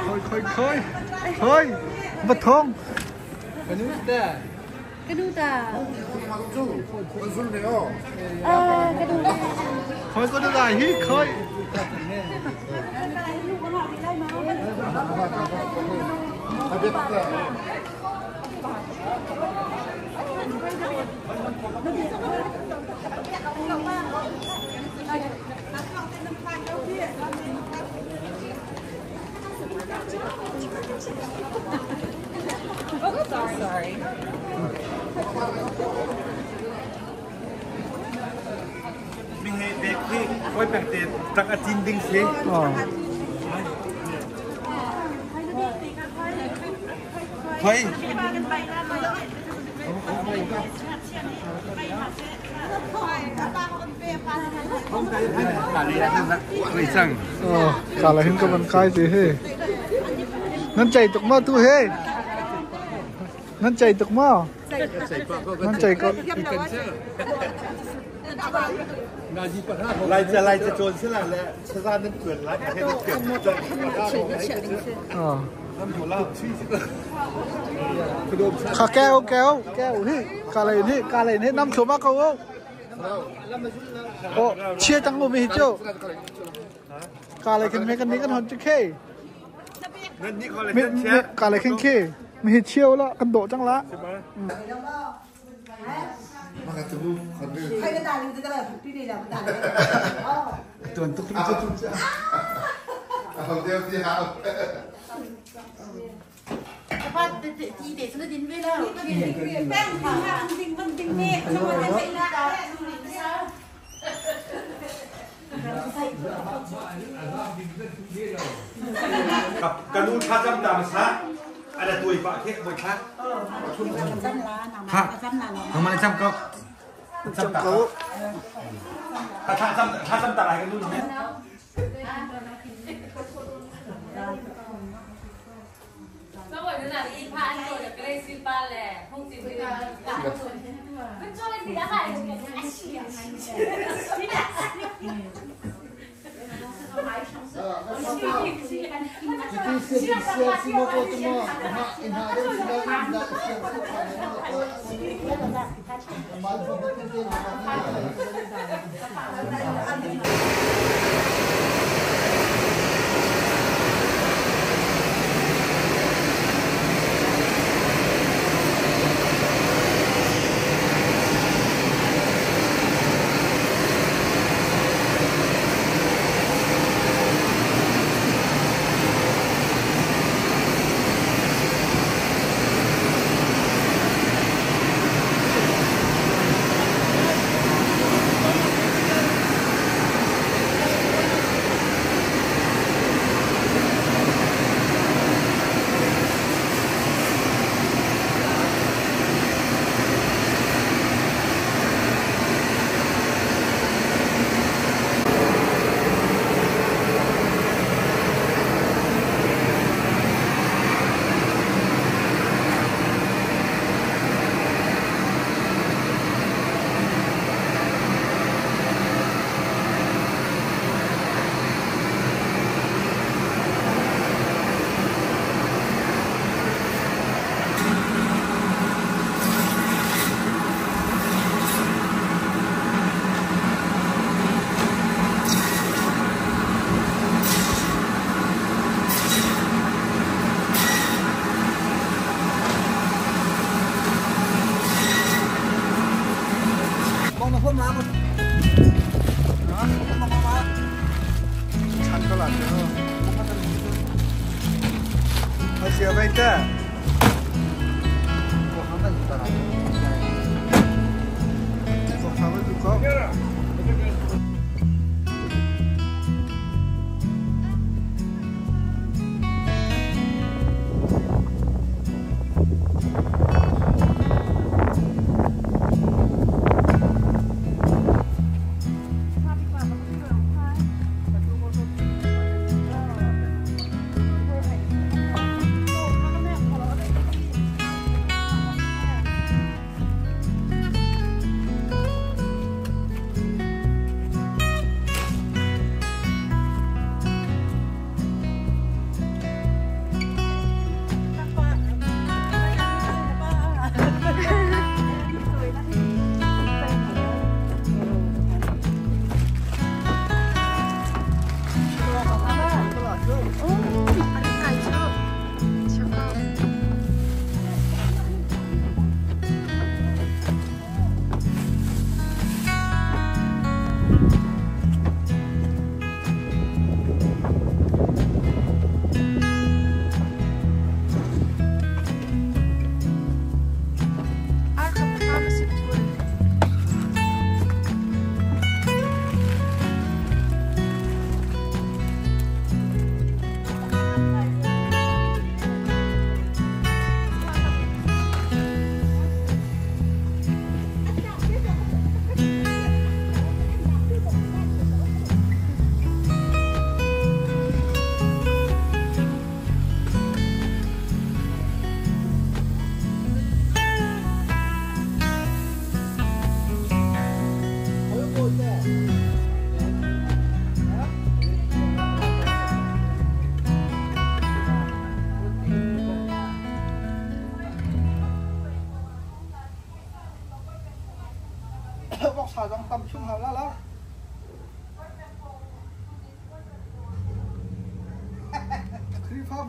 Khoi khoi khoi. Khoi. Va thong. Khoi có được lại hít khoi. Cả là hình cái bàn khai gì he. Nan chạy tục mà tu he. Nan chạy tục mà. Nan chạy có. 来这来这做起来了，吃啥能滚来，还能滚。 Ờ. Khá keo keo keo hi cả lại hi năm số ba câu không? Ồ, chia tăng ngô mi chú. Cả lại cái mấy cái này cái hòn chứ kê. Mi cả lại cái kê. Mi chiêu là cái độ trăng lá. Tuần tục tục tục. กระดูกท่าจำตามซะอะไรตัวปะเทะบทะฮะทำไมจำก็จำก็ถ้าจำถ้าจำตาอะไรกันดูเนี่ย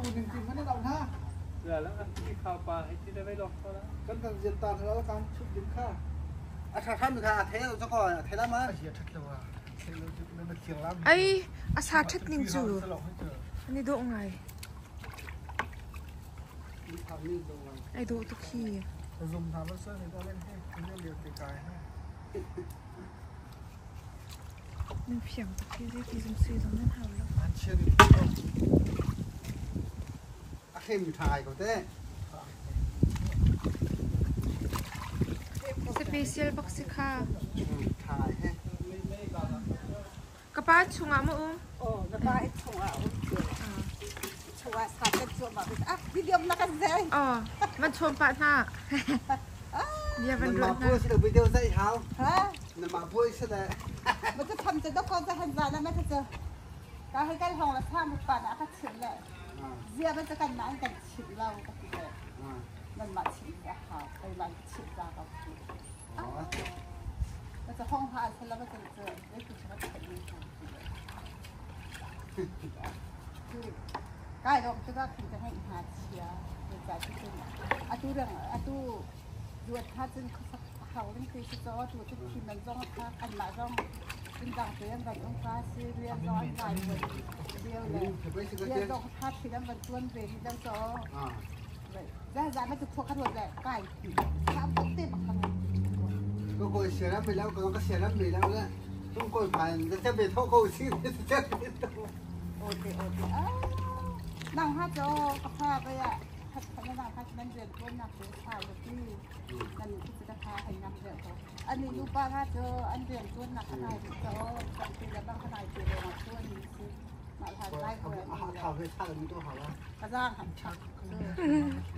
Khrihfabu ning ti hmanh in auh hna. Kan kan zian ta hna kan chut ding kha. A tha tham kha a thei lo ko a thei la ma. A hia that lo a. Thei lo cu na thiang lam. Ai a sa that ning cu. Ani dawh ngai. Ai dawh tuk hi. Zum hna lo sa ni ta len he. Ni liu te kai he. Nan fiang tuk hi zei ti zum si zong nan hau lo. An chia ni. A khem tha ko te. Special bak si kha. Tha he. Ka pa chungah ma um? Oh, ka pa chungah um. Chungah sa kan chuah ma ah video na kan zai. Oh, man chom pa hna. Bia van Nan ma ruat pu hna. si lo video zai hau. Ha? Nan ma pu si le. Ma chu tham chu dok ko han za na ma chu. Ka hai kan hong la sa mu pa na ka chim le. Zia ma chu kan na kan chim lo ka ti le. Nan ma chim ya ha, kai ma chim ra ka ti. Ma chu hong ha sa la ma chu chu, le chu ma chim ni. ใกล้ลงจะก็คือจะให้หาเชียในใจที่เป็นอาตูเรื่องอาตูดวดถ้าจึงเขาเรื่องคือจะว่าตัวที่ทีมันต้องถ้าอันมาต้องเป็นต่างเรียนแบบองค์ฟ้าซีเรียนร้อนใจเดียวเลยเรียนต้องถ้าทีนั้นมันต้วนเรียนต้องโซ่แล้วจารย์ไม่จะพวกขนมแหละไก่ทำตุ๊กติ๊บขนม ก็ကိုเสียแล้วไปแล้วก็ก็เสียแล้วไปแล้วแล้วต้องကိုผ่านจะไปท่อကိုสิจะไปท่อ โอเคโอเคอ้านั่งห้าโจกาแฟไปอ่ะถ้าไม่นั่งถ้ามันเรียนต้นนักเรียนชาวที่นั่นที่จะพาให้นักเรียนเขาอันนี้ยูป้าห้าโจอันเรียนต้นนักขนาดโจจับตีแล้วบ้างขนาดตีเลยมาต้นนี้สิมาทานได้คน 啊，咖啡差的你多好了。 กระด้างหันชัก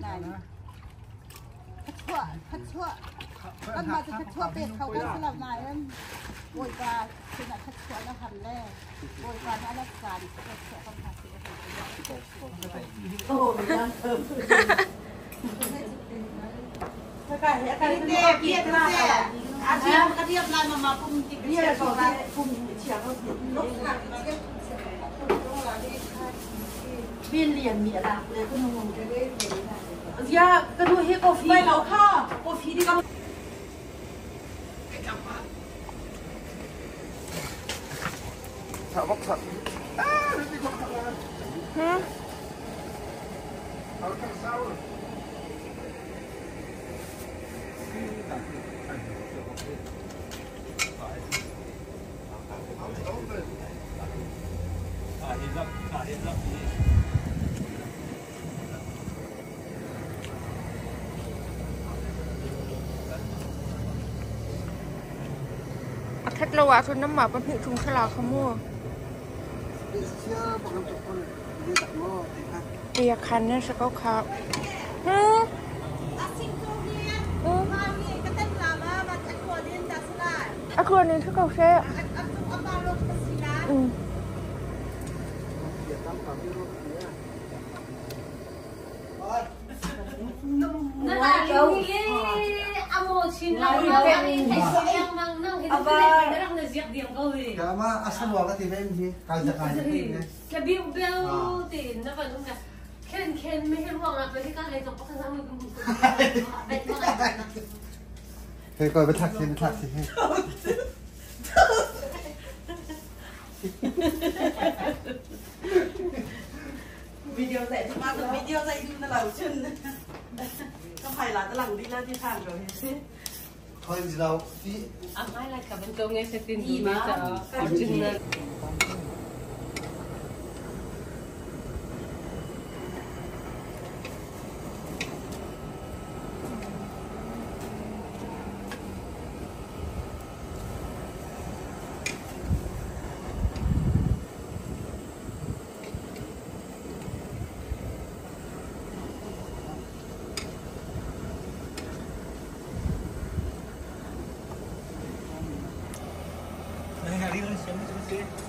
นั่นขัดชั่วขัดชั่วมันมาจะขัดชั่วเป็ดเขาก็สลับนายนั่นโวยกาคือนักขัดชั่วแล้วหันแรกโวยกาน่ารักการขัดชั่วคำถามสิ 边连面啦，呀，嗰度迄个飞老卡，个飞你讲。 A that lo ah cun nan mah pahnih chung thla kha mu. เชื่อบอกกันทุกคนเรียกโม่ไอ้ Bia khan nan si ko kha. Hmm. A khuan in si ko seh. Mm. เสียตั้งความรู้เสีย 那哪里你阿莫亲老了，你还是样忙弄，还是来让那些点高的。 แกมาอาสวะก็ตีเป็นที่การจัดการที่เนี่ย 个表表的那反正个，看看没看忘了，白天刚来总不看他们公司。 เฮ้ยก่อนไปทักสิไปทักสิ วิดีโอใส่ทุกมาตัววิดีโอใส่ดูนั่นแหละชุนก็ภายหลังตะหลังดีแล้วที่ทานเราสิ คอยเราที่ 阿妈来个本公司是定的，真的。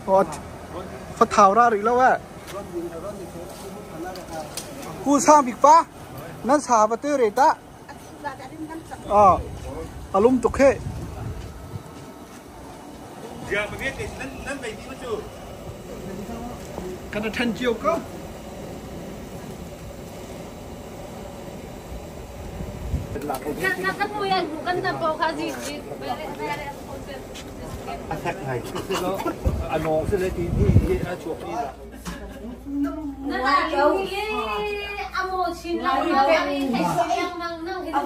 อ๋อเขาเท้าราหรือแล้ววะกูสร้างบิ๊กป้านั่นสาบเตอร์เรตะอ๋ออารมณ์ตุกเฮ Giờ mà biết thì nắn nắn về đi mà chú. กันทันเจียวก็ Kan kan mui an kan na po kha ji ji. A thek ngai a nong se le ti ti a chuak ni la. Na la li a mo chin la li thai siang mang nang hi na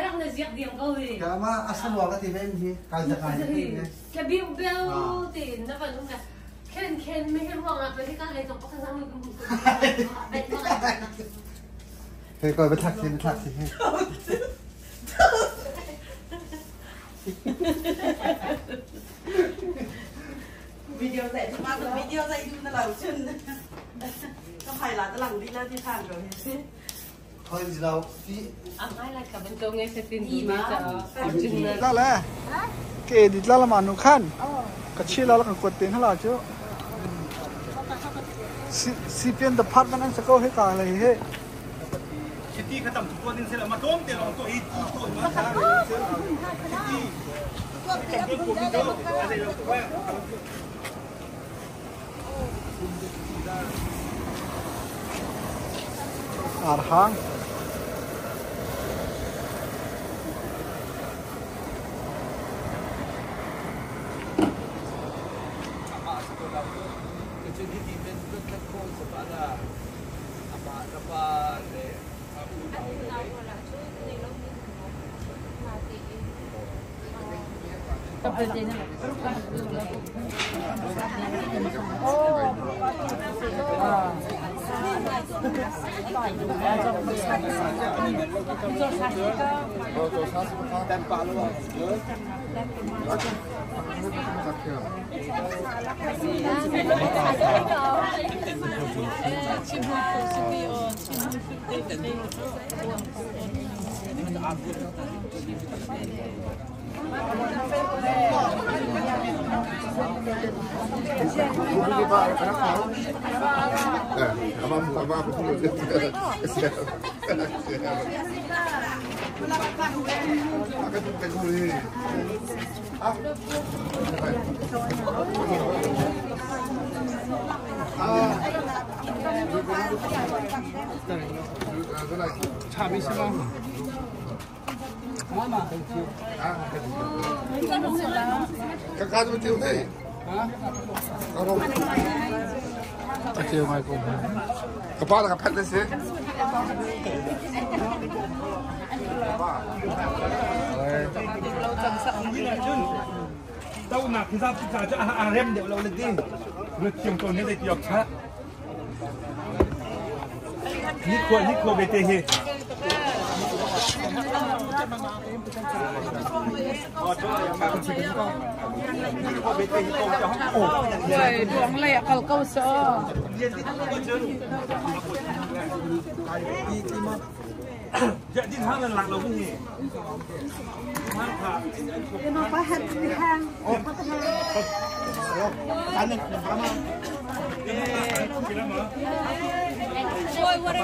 rak na ziak diam ko hi. Ka ma asalwa ka ti ven hi kai za kai ti ne. Ka biu beu ti na van um ka khen khen me hi ruang ah pa hi ka lei tong pakhat sang mu Hei koi bathak si bathak si he. Video dạy ma video dạy du na lau chun. Ka phai la ta lang di la ti than ko hi. Khoi lau si. A mai la ka ban ko ngai se tin du mi cha. La le. Ke dit la la ma nu khan. Ka chi la la kan kuat ten hala chu. CPN department an sako he ka le he. Chiti kha tam tu din se la ma tom te long to hi tu to ma tha. Chiti. Arhang. Kapal ka phat le si. Tau nak khi zap cha cha a rem deuh lo le ti. Le thiam to ne dei tiok cha. Ni khua ni khua be te he. Đuống lệ cầu câu sợ. Dạ din hang lan lak lo hi. Hang kha. Nó có hạt hàng. Ôi, what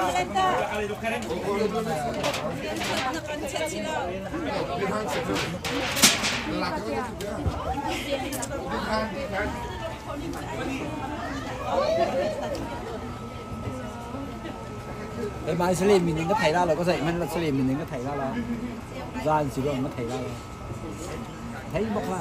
Cái mai sẽ lên mình đến cái thầy ra là có dạy mình là sẽ lên mình đến cái thầy ra là ra chỉ còn mất thầy ra là thấy bốc là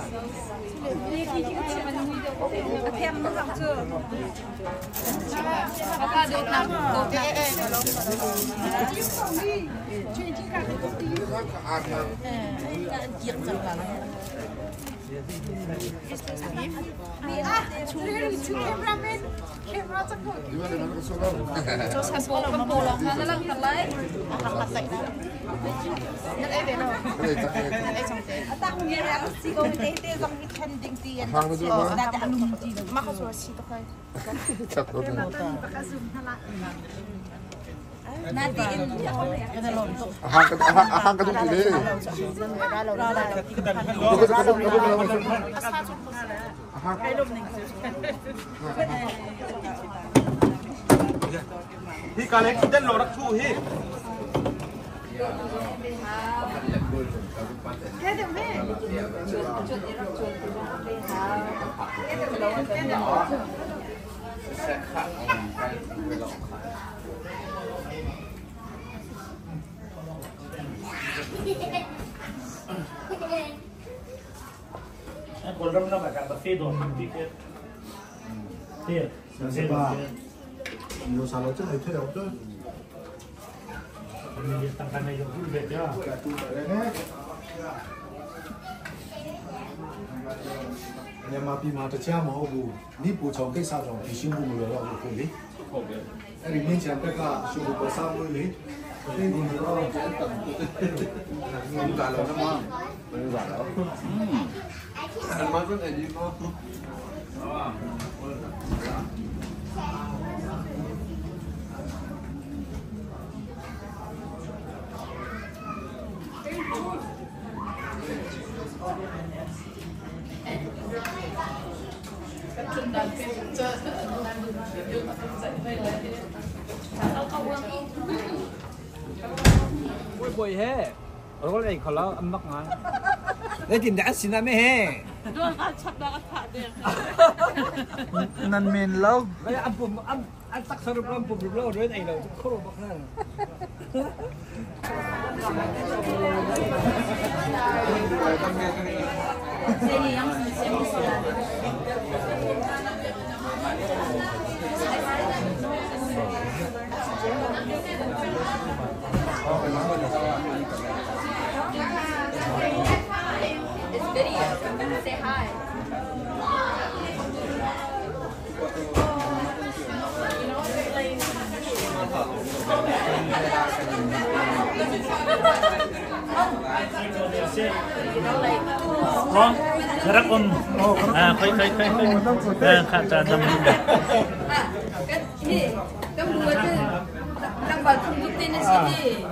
Hi ka le den lo rak thu hi. Kawlram lam ah buffet dawr tampi khi te 有啥了？这还退了这。 tangka nei dong ve ja. မြန်မာပြည်မှာတရားမဟုတ်ဘူးနိပူချောင်းကိစ္စကြောင့်ဒီရှင်းမှုမလွယ်တော့ဘူးလေ ဟုတ်ကဲ့ အဲ့ဒီမင်းချံဘက်ကရှုပ်ပေါ်စားမွေးလေဒီကုတော့ 你咋了那么？ ဘယ်လိုလဲ 俺妈说哎你说。 Bui bui he. Ở cái này khó lắm, âm mắc ngon. Lấy tiền đã xin ra mấy he. နန်မင်လောက် Bây giờ ăn bùm ăn ăn tắc sao được ăn bùm được lâu rồi này là không được bọc ra. It's video. Say hi. Con, rak um. À, khơi khơi khơi khơi. À, khá cha tâm. Cái cái mùa chứ đang vào thung lũng tên là gì?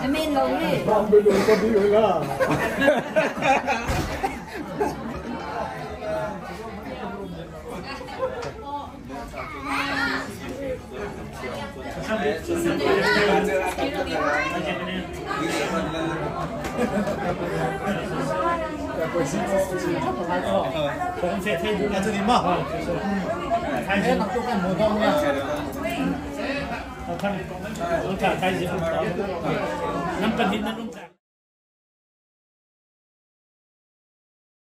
အမေလုံးလေ ဘာမလို့ကဒီလား 这里嘛，哎，那都看摩托呢。 Năm cần hin nan.